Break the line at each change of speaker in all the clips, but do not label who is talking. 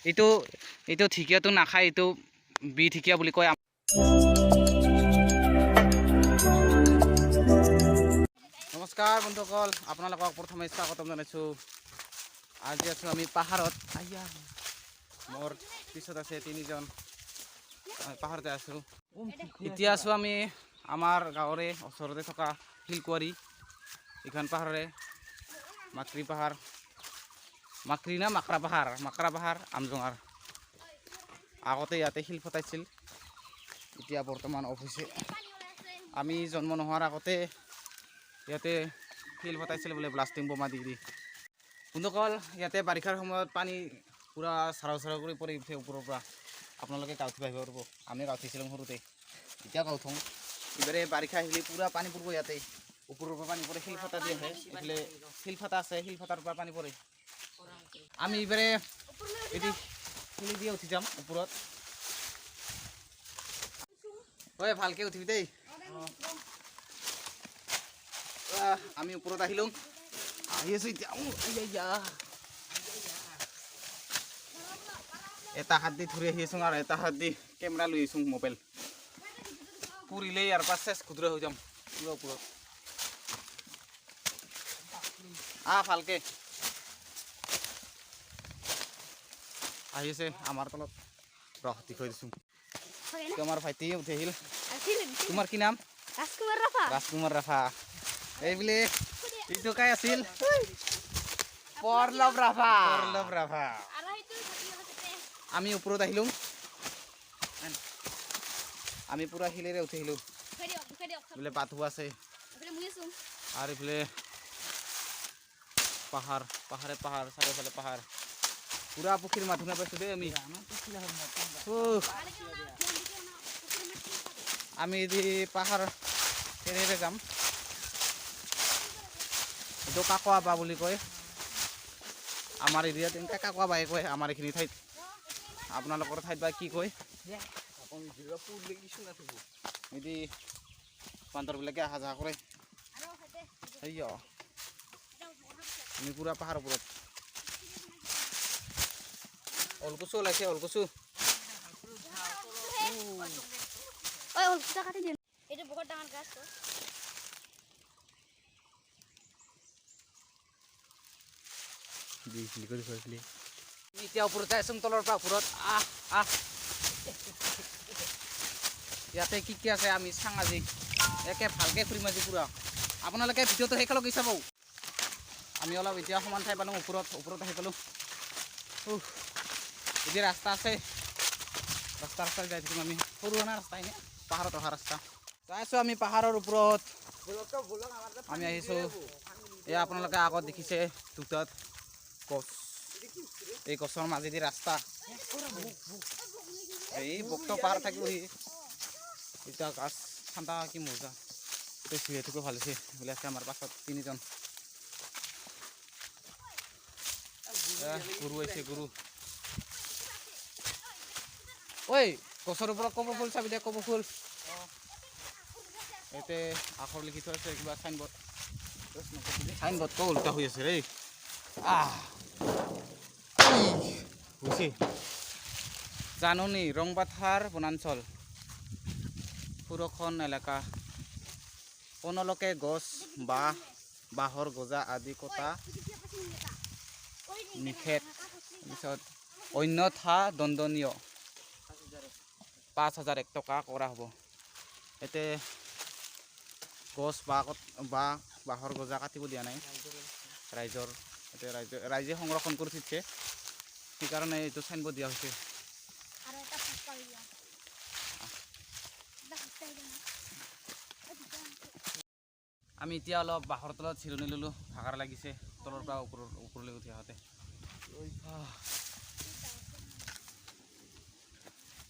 এইটো এইটো ঢেকীয়াটো নাখায়, এইটো বি ঢেকীয়া বুলি কয়। নমস্কাৰ বন্ধুসকল, আপোনালোকক প্ৰথমে স্বাগতম জনাইছোঁ। আজি আছোঁ আমি পাহাৰত। আইয়া, মোৰ পিছত আছে তিনিজন। আমি পাহাৰতে আছোঁ। এতিয়া আছোঁ আমি আমাৰ গাঁৱৰে ওচৰতে থকা শিলকুৱাৰী এইখন পাহাৰৰে, মাকৰি পাহাৰ, মাকৰি না মাকৰা পাহাৰ, মাকৰা পাহাৰ আমজঙাৰ। আগতে ইয়াতে শিল ফটাইছিল, এতিয়া বৰ্তমান অফ হৈছে। আমি জন্ম নোহোৱাৰ আগতে ইয়াতে শিল ফটাইছিল বোলে, ব্লাষ্টিং বোমা দি দি। বন্ধুসকল, ইয়াতে বাৰিষাৰ সময়ত পানী পূৰা চাৰাও চাৰাও কৰি পৰি উঠে ওপৰৰ পৰা। আপোনালোকে গাঁত উঠিব আহিব পাৰিব। আমি গাঁত উঠিছিলোঁ সৰুতে, এতিয়া গাঁত উঠোঁ। এইবাৰে বাৰিষা আহিলে পূৰা পানী পৰিব ইয়াতে। ওপৰৰ পৰা পানী পৰে, শিল ফটা দি আহে। এইফালে শিল ফটা আছে, শিল ফটাৰ পৰা পানী পৰে। আমি এইবাৰে এটি শিলি দিয়ে উঠি যাম ওপৰত। ঐ, ভালকে উঠিবি দেই। আহ, আমি ওপৰত আহিলোঁ, আহি আছোঁ এতিয়া। উ, আইয়া, এটা হাত দি ধৰি আহি আছোঁ আৰু এটা হাত দি কেমেৰা লৈ আহিছোঁ, মোবাইল। পুৰিলে ইয়াৰ পৰা চেচ খুচুৰা হৈ যাম। পূৰা ওপৰত। আহ, ভালকে আহি আছে আমাৰ তলত। ৰহ, দেখুৱাই দিছোঁ। তোমাৰ ভাইটি উঠি আহিল। তোমাৰ কি নাম?
ৰাজকুমাৰ ৰাভা।
ৰাজকুমাৰ ৰাভা। এইবোলে এইটো কাই আছিল? পৰ্লৱ ৰাভা, পৰ্লৱ ৰাভা। আমি ওপৰত আহিলোঁ, আমি পূৰা শিলেৰে উঠি আহিলোঁ। এইফালে বাথৌ আছে আৰু এইফালে পাহাৰ, পাহাৰে পাহাৰ, চাৰিওফালে পাহাৰ। পূৰা পক্ষীৰ মাত শুনা পাইছোঁ দেই আমি। উহ, আমি এদি পাহাৰ কেনেৰে যাম? এইটো কাকোৱা বাঁহ বুলি কয় আমাৰ এৰিয়াত। এনেকৈ কাকোৱা বাঁহে কয় আমাৰ এইখিনি ঠাইত। আপোনালোকৰ ঠাইত বা কি কয়? এদি বান্দৰবিলাকে অহা যোৱা কৰে। সেয়া আমি পূৰা পাহাৰৰ ওপৰত। ওলকচু ওলাইছে, ওলকচু।
এইটো বহুত ডাঙৰ গাছ।
এতিয়া ওপৰত যাই আছোঁ, তলৰ পৰা ওপৰত। আহ আহ, ইয়াতে কি কি আছে আমি চাং আজি। একে ভালকে ফুৰিম আজি পূৰা। আপোনালোকে ভিডিঅ'টো শেষলৈকে চাব। আমি অলপ এতিয়া সমান ঠাই পালোঁ, ওপৰত ওপৰত আহি পালোঁ। উফ, এতিয়া ৰাস্তা আছে, ৰাস্তা ৰাস্তাত যাই থাকিম আমি। সৰু না ৰাস্তা, এনে পাহাৰত অহা ৰাস্তা। যাই আছোঁ আমি পাহাৰৰ ওপৰত। আমি আহিছোঁ। এয়া আপোনালোকে আগত দেখিছে দুটাত গছ, এই গছৰ মাজেদি ৰাস্তা। এই বক্ত পাহাৰ থাকিবহি। এতিয়া গাছ ঠাণ্ডা, কি মজা। যিহেতুকে ভাল হৈছে বোলে। আছে আমাৰ পাছত তিনিজন। গৰু আহিছে, গৰু। ঐ, গছৰ ওপৰত কপৌ ফুল চাবি দে, কপৌ ফুল। ইয়াতে আখৰ লিখি থোৱা আছে কিবা চাইনবোৰ্ড। চাইনবোৰ্ডটো উল্টা হৈ আছে দেই। আহ, হৈছে। জাননী, ৰংপাথাৰ বনাঞ্চল সুৰক্ষণ এলেকা। কোনোলোকে গছ বা বাঁহৰ গজা আদি কটা নিষেধ। তাৰপিছত অন্যথা দণ্ডনীয়, 5001 টকা কৰা হ'ব। ইয়াতে গছ বা বাঁহৰ গজা কাটিব দিয়া নাই ৰাইজৰ। এতিয়া ৰাইজে সংৰক্ষণ কৰি থৈছে, সেইকাৰণে এইটো চাইনবোৰ্ড দিয়া হৈছে।
আৰু এটা খোজকাঢ়ি দিয়া। এটা খোজকাঢ়ি দিয়া।
আমি এতিয়া অলপ বাঁহৰ তলত জিৰণি ল'লোঁ, ভাগৰ লাগিছে তলৰ পৰা ওপৰলৈ উঠি আহোঁতে।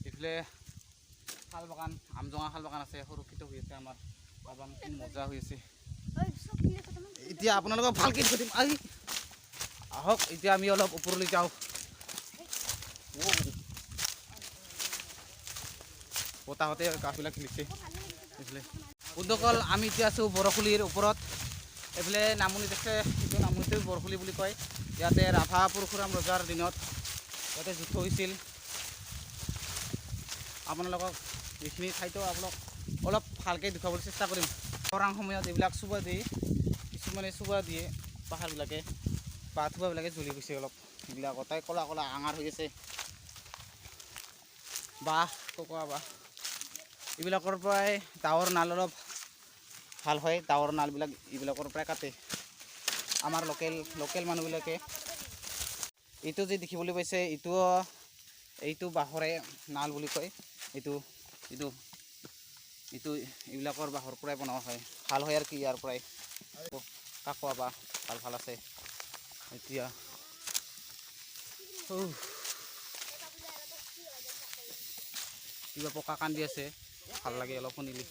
এইফালে শাল বাগান, আমজঙা শাল বাগান আছে, সুৰক্ষিত হৈ আছে আমাৰ বাগান। কি মজা হৈ আছে। এতিয়া আপোনালোকক ভালকৈ দেখুৱাই দিম, আহি আহক। এতিয়া আমি অলপ ওপৰলৈ যাওঁ। বতাহতে গাছবিলাক খেলিছে এইফালে। বন্ধুসকল, আমি এতিয়া আছোঁ বৰখুলিৰ ওপৰত। এইফালে নামনিত আছে, এইটো নামনিটো বৰখুলি বুলি কয়। ইয়াতে ৰাভা পৰশুৰাম ৰজাৰ দিনত ইয়াতে যুদ্ধ হৈছিল। আপোনালোকক এইখিনি ঠাইতো আপোনাক অলপ ভালকৈ দেখুৱাবলৈ চেষ্টা কৰিম। খৰাং সময়ত এইবিলাক চুবা দিয়ে, কিছুমানে চুবা দিয়ে পাহাৰবিলাকে, বাঁহ থোপাবিলাকে জ্বলি গৈছে অলপ, এইবিলাক গোটাই ক'লা ক'লা আঙাৰ হৈ আছে। বাঁহ ককোৱা বাঁহ এইবিলাকৰ পৰাই ডাৱৰ নাল অলপ ভাল হয়। ডাৱৰ নালবিলাক এইবিলাকৰ পৰাই কাটে আমাৰ লোকেল লোকেল মানুহবিলাকে। এইটো যে দেখিবলৈ পাইছে, এইটোও এইটো বাঁহৰে নাল বুলি কয়। এইটো এইটো এইটো এইবিলাকৰ বাঁহৰ পৰাই বনোৱা হয়, ভাল হয় আৰু কি ইয়াৰ পৰাই কাকোৱা বাঁহ ভাল ভাল আছে। এতিয়া উফ, কিবা পকা কান্দি আছে, ভাল লাগে অলপ শুনিলি।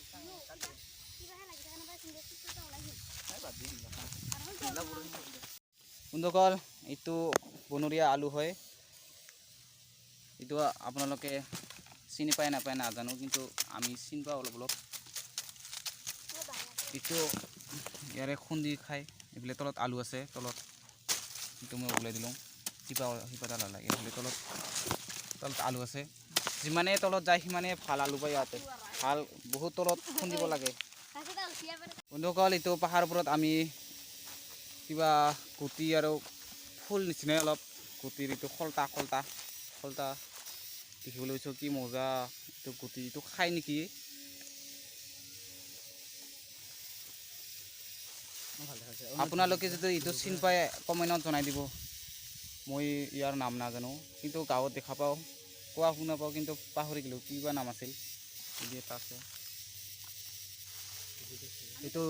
বন্ধুসকল, এইটো বনৰীয়া আলু হয়। এইটো আপোনালোকে চিনি পায় নাপায় নাজানো, কিন্তু আমি চিনি পাওঁ অলপ অলপ। এইটো ইয়াৰে খুন্দি খায়। এইফালে তলত আলু আছে তলত, এইটো মই ওলাই দিলোঁ। শিপা শিপাডাল লাগে। এইফালে তলত তলত আলু আছে। যিমানে তলত যায় সিমানে ভাল আলু পায় ইয়াতে, ভাল বহুত তলত খুন্দিব লাগে। বন্ধুসকল, এইটো পাহাৰৰ ওপৰত আমি কিবা গুটি আৰু ফুল নিচিনাই অলপ গুটিৰ এইটো খলতা খলতা খলতা দেখিবলৈ পাইছোঁ। কি মজা এইটো গুটি, এইটো খায় নেকি? আপোনালোকে যদি এইটো চিনি পায় কমেণ্টত জনাই দিব। মই ইয়াৰ নাম নাজানো, কিন্তু গাঁৱত দেখা পাওঁ, কোৱা শুনা পাওঁ, কিন্তু পাহৰি গ'লোঁ কিবা নাম আছিল। এই এটা আছে, এইটো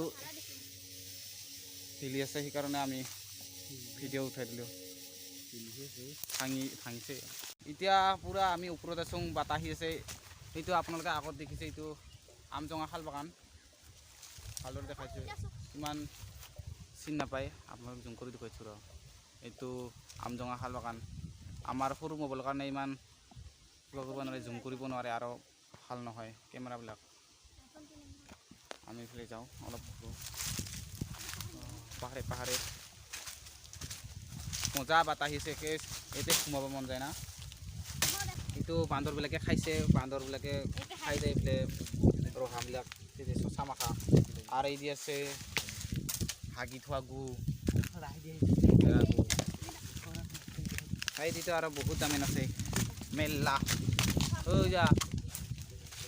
হিলি আছে, সেইকাৰণে আমি ভিডিঅ' উঠাই দিলোঁ। ভাঙি ভাঙিছে। এতিয়া পূৰা আমি ওপৰত আছোঁ, বাতাহ আহি আছে। সেইটো আপোনালোকে আগত দেখিছে, এইটো আমজঙা শাল বাগান ভালদৰে দেখাইছোঁ। ইমান চিন নাপায়, আপোনালোক জুম কৰি দেখুৱাইছোঁ ৰ। এইটো আমজঙা শাল বাগান। আমাৰ সৰু মোবাইলৰ কাৰণে ইমান কিবা কৰিব নোৱাৰে, জুম কৰিব নোৱাৰে আৰু ভাল নহয় কেমেৰাবিলাক। আমি এইফালে যাওঁ অলপ ঘূৰোঁ পাহাৰে পাহাৰে, মজা বাতাহ আহিছে। এতিয়া সোমাব মন যায় না। এইটো বান্দৰবিলাকে খাইছে, বান্দৰবিলাকে খাই যায় এইফালে ৰহাবিলাক চচা মাখা। আৰু এই দি আছে হাগি থোৱা গু, এই দিটো আৰু বহুত দামেন আছে মেলা। ঐ যা,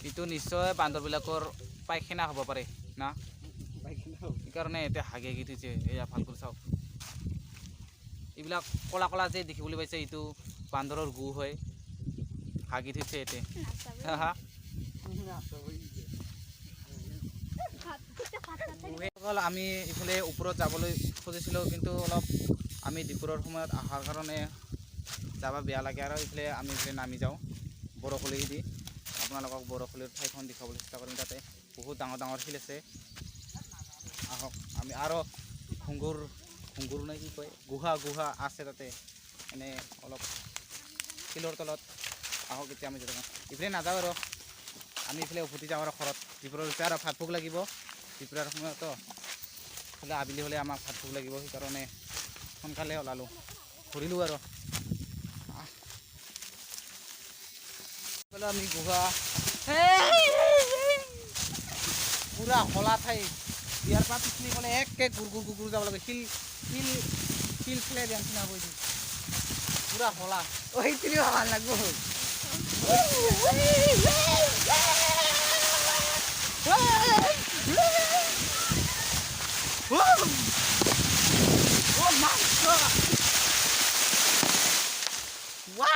এইটো নিশ্চয় বান্দৰবিলাকৰ পায়খানা হ'ব পাৰে না, সেইকাৰণে এতিয়া হাগি হাগি থৈছে। এয়া ভাল কৰি চাওক, এইবিলাক ক'লা ক'লা যে দেখিবলৈ পাইছে, এইটো বান্দৰৰ গু হয়, হাগি থৈছে ইয়াতে। আমি ইফালে ওপৰত যাবলৈ খুজিছিলোঁ, কিন্তু অলপ আমি দুপৰৰ সময়ত অহাৰ কাৰণে যাব বেয়া লাগে। আৰু ইফালে আমি ইফালে নামি যাওঁ বৰষুলি দি। আপোনালোকক বৰষুলিৰ ঠাইখন দেখুৱাবলৈ চেষ্টা কৰিম। তাতে বহুত ডাঙৰ ডাঙৰ শিল আছে। আহক আমি আৰু ঘুংগুৰ ঘুংগুৰ নে কি কয়, গুহা গুহা আছে তাতে, এনে অলপ শিলৰ তলত। আহক এতিয়া আমি যাওঁ, ইফালে নাযাওঁ আৰু আমি ইফালে উভতি যাওঁ আৰু ঘৰত। দুপৰৰ হৈছে আৰু ভাত ভোক লাগিব দুপৰীয়াৰ সময়তো, হ'লে আবেলি হ'লে আমাক ভাত ভোক লাগিব, সেইকাৰণে সোনকালে ওলালোঁ, ঘূৰিলোঁ আৰু। আমি গুহা পূৰা হলা ঠাই, ইয়াৰ পৰা পিছলি গ'লে একে গুৰ গুৰ গুৰ গুৰ যাব লাগে। শিল শিল শিল ফেলাই দিয়া নিচিনা হ'ব এইটো, পূৰা হলা। অ' সেইখিনি ভাল লাগব। Oh my God! Wow!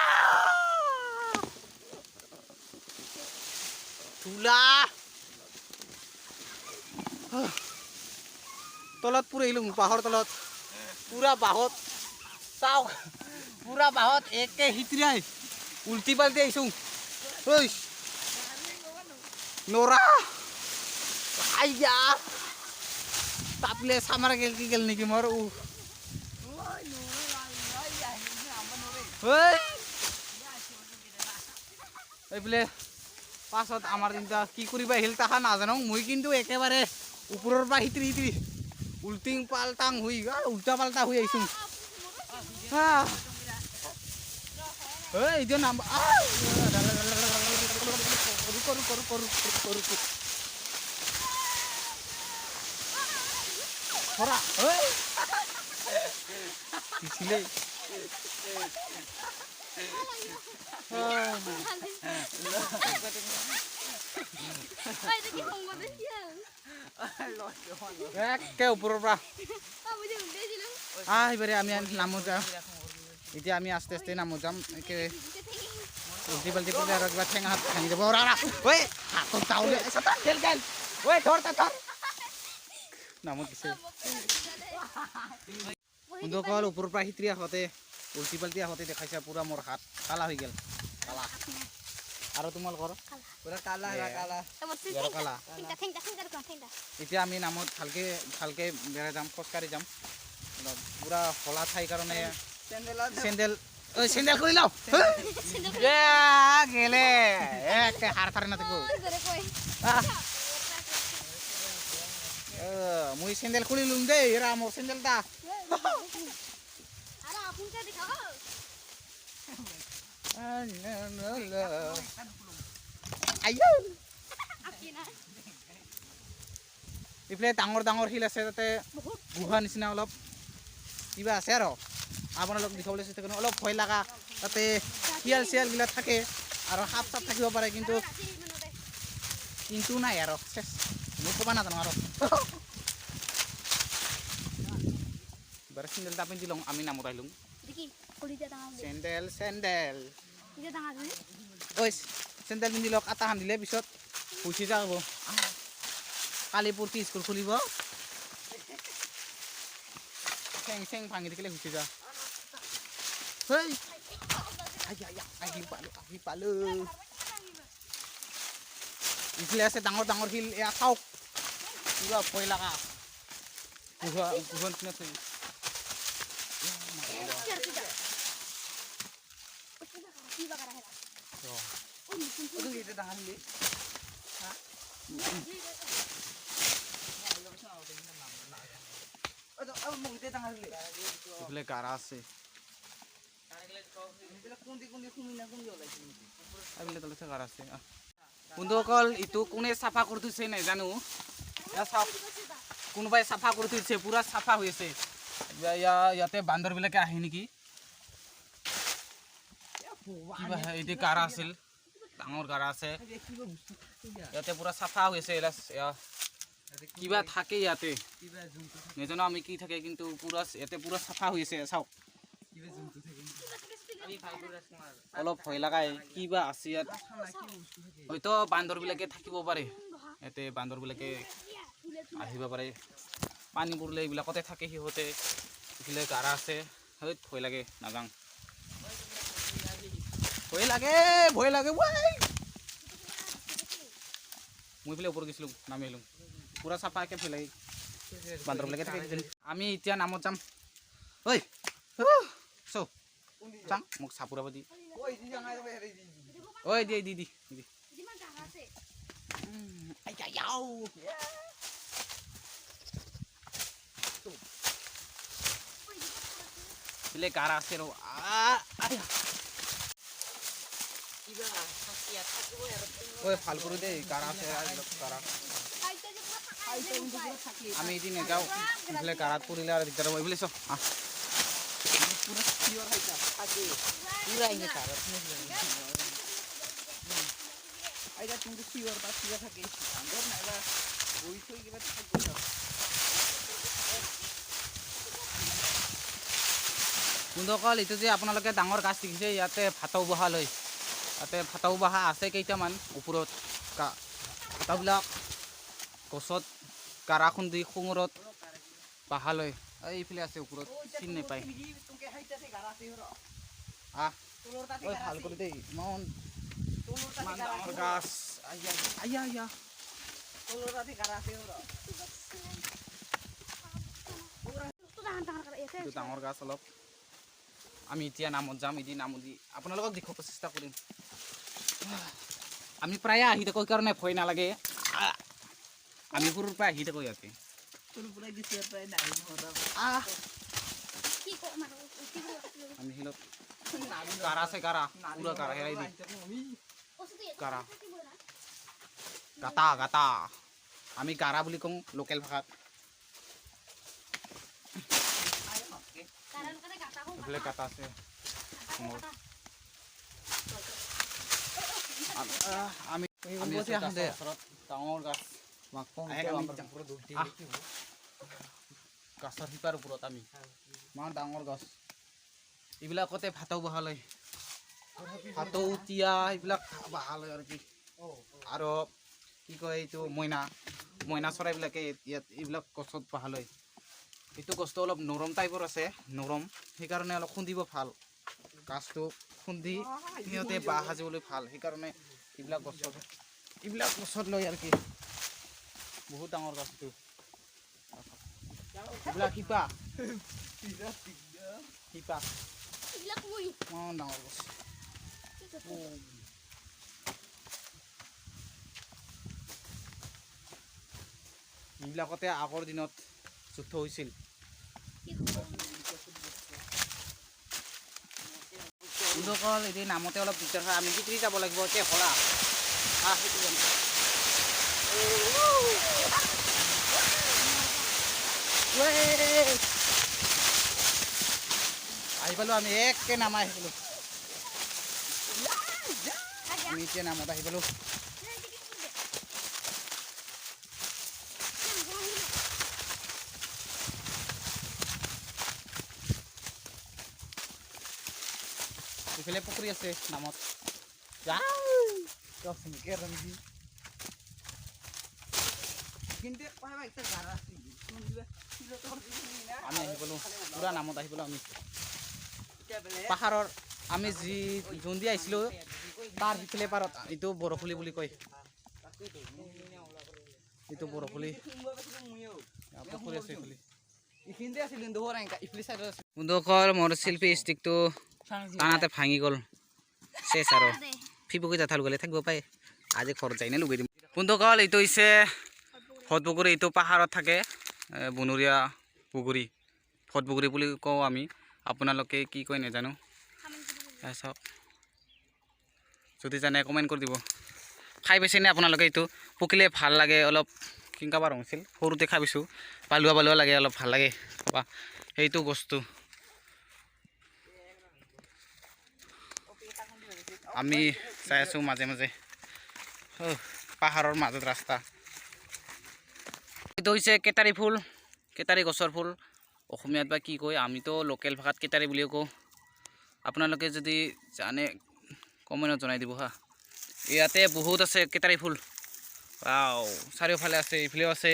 ধূলা তলত পুৰা আহিলোঁ, বাঁহৰ তলত পুৰা বাঁহত চাওক, পুৰা বাঁহত একে সিতৰাই উল্টি পাল্টি আহিছোঁ। ঐ নৰা আইয়া তাপলে চামাৰ গেল কি গেল নেকি মোৰ। এইফালে পাছত আমাৰ তিনিটা কি কৰিব আহিল তাহা নাজানো মই, কিন্তু একেবাৰে ওপৰৰ পৰা সিতৰি সিতৰি উল্টিং পাল্টাং হৈ উল্টা পাল্টা হৈ আহিছোঁ। এই নাম একে ওপৰৰ পৰা এইবাৰে আমি নামত যাওঁ। এতিয়া আমি আস্তে আস্তে নামত যাম। একে উল্টি পাল্টি পৰিলে আৰু কিবা ঠেঙা হাত ভাঙি যাব। ঐ হাতত তাউলে ঐ ধৰ ধৰ নামত দিছে। বন্ধুসকল ওপৰৰ পৰা সিতৰি আহোঁতে উল্টি পাল্টি আহোঁতে দেখাইছে পুৰা মোৰ হাত কালা হৈ গ'ল, কালা। আৰু তোমালোকৰ কালা। এতিয়া আমি নামত ভালকে ভালকে বেৰাই যাম, খোজকাঢ়ি যাম। পুৰা হলা ঠাই কাৰণে চেণ্ডেল চেণ্ডেল খুলি লওঁ গেলে একে হাৰ থাৰে নাথাকো। মই চেণ্ডেল খুলি লম দেই, এৰা মোৰ চেণ্ডেলটা। এইফালে ডাঙৰ ডাঙৰ শিল আছে, তাতে গুহা নিচিনা অলপ কিবা আছে আৰু আপোনালোক দেখাবলৈ চেষ্টা কৰিম। অলপ ভয় লগা, তাতে শিয়াল চিয়ালবিলাক থাকে আৰু সাপ চাপ থাকিব পাৰে, কিন্তু কিন্তু নাই আৰু চেচ মই ক'ব নাজানো আৰু। এবাৰ চেণ্ডেল এটা পিন্ধি লওঁ, আমি নামত আহিলোঁ। চেণ্ডেল চেণ্ডেল ঐ চেণ্ডেল পিন্ধি লওক, আটা দিলে পিছত গুচি যাব। কালি পৰহি স্কুল খুলিব, ঠেং চেং ভাঙি থাকিলে গুচি যা। আহি পালোঁ, আহি পালোঁ। ইফালে আছে ডাঙৰ ডাঙৰ শিল, এয়া চাওক কিবা ভয় লগা গুহা গুহা নিচিনা থৈ। এইফালে গাৰা আছে, এইফালে তলতে গাৰা আছে। বন্ধুসকল ইটো কোনে চাফা কৰি থৈছে নাজানো, চাওক কোনোবাই চাফা কৰি থৈছে, পুৰা চাফা হৈ আছে। ইয়াতে বান্দৰবিলাকে আহে নেকি কিবা। এইটো গাৰা আছিল, ডাঙৰ গাৰা আছে, ইয়াতে পুৰা চাফা হৈ আছে। কিবা থাকে ইয়াতে, নাজানো আমি কি থাকে, কিন্তু পুৰা ইয়াতে পুৰা চাফা হৈ আছে। চাওক অলপ ভয় লগাই কিবা আছে ইয়াত, হয়তো বান্দৰবিলাকে থাকিব পাৰে। ইয়াতে বান্দৰবিলাকে আহিব পাৰে, পানী পৰিলে এইবিলাকতে থাকে সিহঁতে। এইফালে গাৰা আছে, হয় ভয় লাগে, নাযাওঁ, ভয় লাগে, ভয় লাগে। মই এইফালে ওপৰত গৈছিলোঁ, নামি আহিলোঁ, পুৰা চাফাকে ভয় লাগে, বান্দৰবিলাকে থাকে। আমি এতিয়া নামত যাম। ঐ চৌ চাং মোক চাপোৰাব দি। ঐ দি দি দি দি। এইফালে গাৰা আছে ৰ। ঐ ভাল কৰোঁ দেই, গাৰা আছে, গাৰা। আমি এদিন নাযাওঁ, এইফালে গাৰাত পৰিলে আৰু দিগদাৰ হ'ব। এইফালে চাওক, আহ বন্ধুসকল এইটো যে আপোনালোকে ডাঙৰ গাছ দেখিছে, ইয়াতে ভাটৌ বহা লৈ, ইয়াতে ভাটৌ বহা আছে কেইটামান ওপৰত। ভাটৌবিলাক গছত গাৰা খুন্দি খুঙৰত বাহা লৈ এইফালে আছে ওপৰত, চিনি নাপায়। আহ ভাল কৰি দেই, ইমান ডাঙৰ গাছ। আইয়া আইয়া ডাঙৰ গাছ অলপ। আমি এতিয়া নামত যাম, এদিন নামত দি আপোনালোকক দেখুৱাব চেষ্টা কৰিম। আমি প্ৰায়ে আহি থাকোঁ কাৰণে ভয় নালাগে, আমি সৰুৰ পৰা আহি থাকোঁ ইয়াতে। আহ।
কি কম আৰু উঠি গ'ল।
আমি শিলত গাৰা আছে, গাৰা, পুৰা গাৰা হেৰাই দি। গাৰা। গাতা, গাতা, আমি গাৰা বুলি কওঁ লোকেল ভাষাত। এইফালে গাতা আছে মোৰ। আমি আছোঁ গাছৰ ওচৰত, ডাঙৰ গাছ। আহেক আমি যাম। আহ। গাছৰ শিপাৰ ওপৰত আমি। ইমান ডাঙৰ গছ, এইবিলাকতে ভাটৌ বহা লয়, ভাটৌ, তিয়া এইবিলাক বহা লয়। আৰু কি, আৰু কি কয় এইটো, মইনা, মইনা চৰাইবিলাকে ইয়াত এইবিলাক গছত বহা লয়। এইটো গছটো অলপ নৰম টাইপৰ আছে, নৰম, সেইকাৰণে অলপ খুন্দিব ভাল। গাছটো খুন্দি সিহঁতে বাঁহ সাজিবলৈ ভাল, সেইকাৰণে এইবিলাক গছত লয় আৰু কি। বহুত ডাঙৰ গছ এইটো। এইবিলাক শিপা, শিপা।
এইবিলাক মই
ইমান ডাঙৰ গছ। এইবিলাকতে আগৰ দিনত যুদ্ধ হৈছিল।
কি কম?
বন্ধুসকল, এতিয়া নামতে অলপ দিগদাৰ হয়। আমি সিপিনে যাব লাগিব এতিয়া। ব'লা, আহ, সেইটো যাম। ৱে! আহি পালোঁ আমি, একে নামাই আহি পালোঁ আমি। এতিয়া নামত আহি পালোঁ। ইফালে পুখুৰী আছে নামত। যাওঁ। আমি আহি পালোঁ, পূৰা নামত আহি পালোঁ আমি। পাহাৰৰ আমি যি যোন দি আহিছিলোঁ, তাৰ সিফালে পাৰত এইটো বৰফুলি বুলি কয়। এইটো বৰফুলি পুখুৰী আছে এইফালে। বন্ধুসকল, মোৰ চেল্ফি ষ্টিকটো টানাতে ভাঙি গ'ল। চেচ আৰু ফিবুকি জাঠা লগালে থাকিব পাই। আজি ঘৰত যাই নে লগাই দিম। বন্ধুসকল, এইটো হৈছে ফট বগৰী। এইটো পাহাৰত থাকে, বনৰীয়া বগৰী, ফট বগৰী বুলি কওঁ আমি। আপোনালোকে কি কয় নাজানো। এয়া চাওক, যদি জানে কমেণ্ট কৰি দিব। খাই পাইছেনে আপোনালোকে? এইটো পকিলে ভাল লাগে। অলপ কিংকাবা ৰং আছিল, সৰুতে খাই পাইছোঁ। পালুৱা পালুৱা লাগে, অলপ ভাল লাগে খাবা। সেইটো বস্তু আমি চাই আছোঁ মাজে মাজে। অহ, পাহাৰৰ মাজত ৰাস্তা। এইটো হৈছে কেটাৰী ফুল, কেটাৰী গছৰ ফুল। অসমীয়াত বা কি কয়? আমিতো লোকেল ভাষাত কেটাৰী বুলিও কওঁ। আপোনালোকে যদি জানে কমেণ্টত জনাই দিব হা। ইয়াতে বহুত আছে কেটাৰী ফুল। ৱাও, চাৰিওফালে আছে, এইফালেও আছে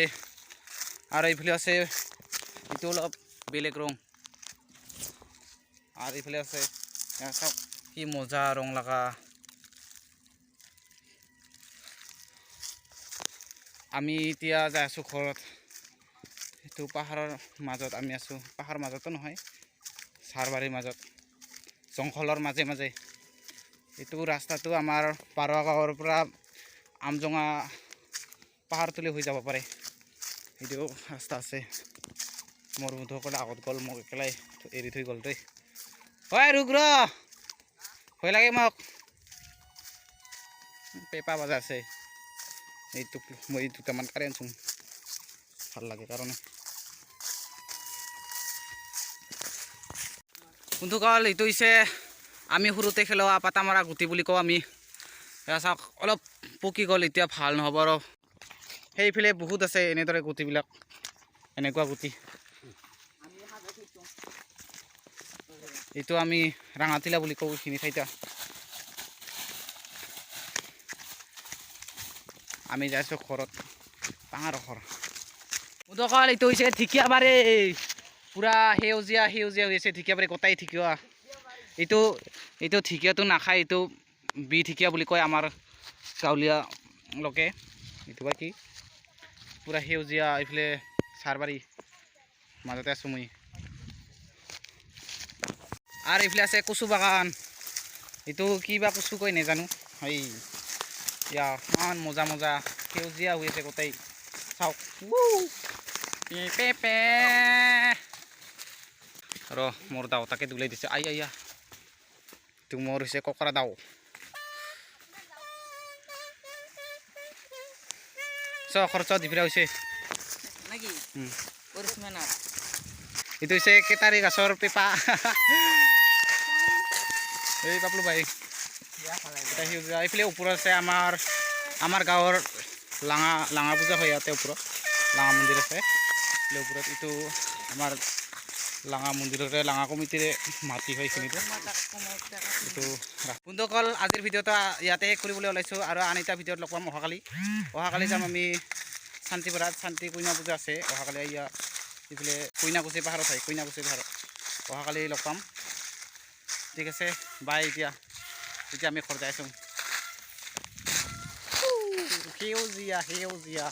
আৰু এইফালেও আছে। এইটো অলপ বেলেগ ৰং। আৰু এইফালে আছে। এয়া চাওক, কি মজা ৰং লগা। আমি এতিয়া যাই আছোঁ ঘৰত। এইটো পাহাৰৰ মাজত আমি আছোঁ। পাহাৰৰ মাজতো নহয়, চাৰবাৰীৰ মাজত, জংঘলৰ মাজে মাজে। এইটো ৰাস্তাটো আমাৰ পাৰোৱা গাঁৱৰ পৰা আমজঙা পাহাৰতলি হৈ যাব পাৰে। সেইটো ৰাস্তা আছে। মোৰ বন্ধুসকলে আগত গ'ল, মোক একেলাই এৰি থৈ গ'ল দেই। হয় ৰুগ্ৰ, ভয় লাগে মোক। পেঁপা বজাই আছে। এইটো মই দুটামান কাঢ়ি আনছোঁ, ভাল লাগে কাৰণে। বন্ধুসকল, এইটো হৈছে আমি সৰুতে খেলোৱা পাতা মৰা গুটি বুলি কওঁ আমি। এয়া চাওক, অলপ পকি গ'ল, এতিয়া ভাল নহ'ব। আৰু সেইফালে বহুত আছে এনেদৰে গুটিবিলাক, এনেকুৱা গুটি। এইটো আমি ৰাঙাটিলা বুলি কওঁ এইখিনি ঠাইতে। আমি যাইছোঁ ঘৰত, ডাঙৰ ঘৰ। বন্ধুসকল, এইটো হৈছে ঢেকীয়াবাৰী। পূৰা সেউজীয়া সেউজীয়া হৈ আছে ঢেকীয়াবাৰী, গোটাই ঢেকীয়া। এইটো ঢেকীয়াটো নাখায়, এইটো বি ঢেকীয়া বুলি কয় আমাৰ গাঁৱলীয়া লোকে। এইটো বা কি? পূৰা সেউজীয়া। এইফালে চাৰবাৰী মাজতে আছোঁ মই। আৰু এইফালে আছে কচু বাগান। এইটো কি বা কচু কয় নাজানো। এই ইয়া, ইমান মজা মজা সেউজীয়া হৈ আছে গোটেই, চাওক। Pay pay pay. ৰ, মোৰ দাও তাকে দুলাই দিছে। আই আইয়া, এইটো মোৰ হৈছে ককৰা দাও। চ, খৰচ দি পেলাই হৈছে।
নাকি? পৰিশ্ৰম।
এইটো হৈছে কেটাৰী গাছৰ পেপা। এই পাপলু ভাই, এটা সেউজীয়া। এইফালে ওপৰত আছে আমাৰ গাঁৱৰ লাঙা পূজা হয় ইয়াতে। ওপৰত লাঙা মন্দিৰ আছে এইফালে ওপৰত। এইটো আমাৰ লাঙা মন্দিৰৰে, লাঙা কমিটিৰে মাটি হয় এইখিনিতে। এইটো বন্ধুসকল, আজিৰ ভিডিঅ'টো ইয়াতে শেষ কৰিবলৈ ওলাইছোঁ আৰু আন এটা ভিডিঅ'ত লগ পাম অহাকালি। অহাকালি যাম আমি শান্তিপাৰাত। শান্তি কইনা পূজা আছে অহাকালি। ইয়া এইফালে কইনাকুচি পাহাৰত হয়, কইনাকুচি পাহাৰত অহাকালি লগ পাম। ঠিক আছে, বাই। এতিয়া এতিয়া আমি ঘৰ যাই আছোঁ। সেউজীয়া সেউজীয়া।